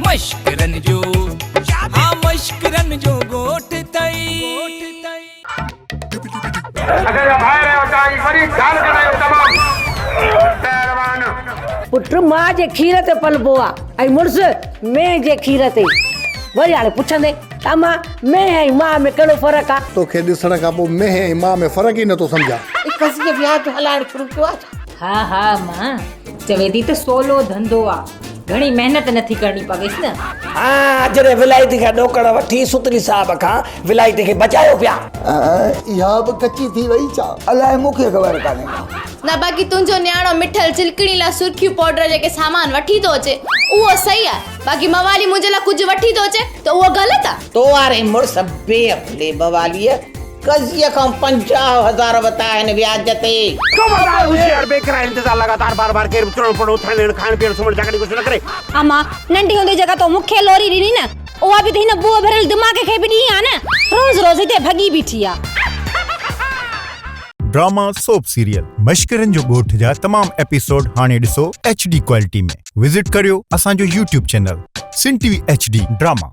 مشڪرن جو ها مشڪرن جو ڳوٺ اٿئي. اسان جا ڀائر آهيو توهان جي وڏي ڳالهه ڪندا آهيون تمام مهربان. پٽ ماء جي کير تي پلبو آ ۽ مڙس مينهن جي کير تي. وري هاڻي پڇندين ته امان مينهن ۽ ماء ۾ ڪهڙو فرق آ؟ توکي ڏسڻ کان پوء مينهن ۽ ماء ۾ فرق ئي نٿو سمجهان. قضيي وياج هلائڻ شروع ڪيو آ ڇا؟ ها ها امان چوي ٿي ته سولو ڌنڌو آ گهڻي محنت نٿي ڪرڻي پويس نه. ها جڏهن ولايتي کان ڏوڪڙ وٺي ستري صاحب کان ولايتي کي بچايو پيا. اها به ڪچي ٿي وئي ڇا؟ الائي مون کي خبر ڪانهي ڪا. نه باقي تنهنجو نياڻو مٺل چلڪڻي لاء سرخيون پائوڊر جيڪي سامان وٺي ٿو اچي اهو صحيح آهي باقي موالي منهنجي لاء ڪجهه وٺي ٿو اچي ته اهو غلط آهي. تو واري مڙس بي عقلي مواليء قرضي کان 50,000 ورتا آهن وياج تي. خبردار هوشيار بيقرار انتظار لڳاتار بار بار ڪير به چڙڻ پڙڻ اٿڻ ويهڻ کائڻ پيئڻ سمهڻ جاڳڻ جي ڪوشش نه ڪري. اما، ننڍي هوندي جيڪا تو مون کي لوري ڏني نه، اها به ته هن بوء ڀريل دماغ کي به ڏين ها نه. روز روز هتي ڀڳي بيٺي آ. ڊراما سوپ سيريل مشڪرن جو ڳوٺ جا تمام ايپيسوڊ هاڻي ڏسو ايڇ ڊي ڪوالٽي ۾ وزٽ ڪريو اسان جو YouTube channel Sindh T V H D drama.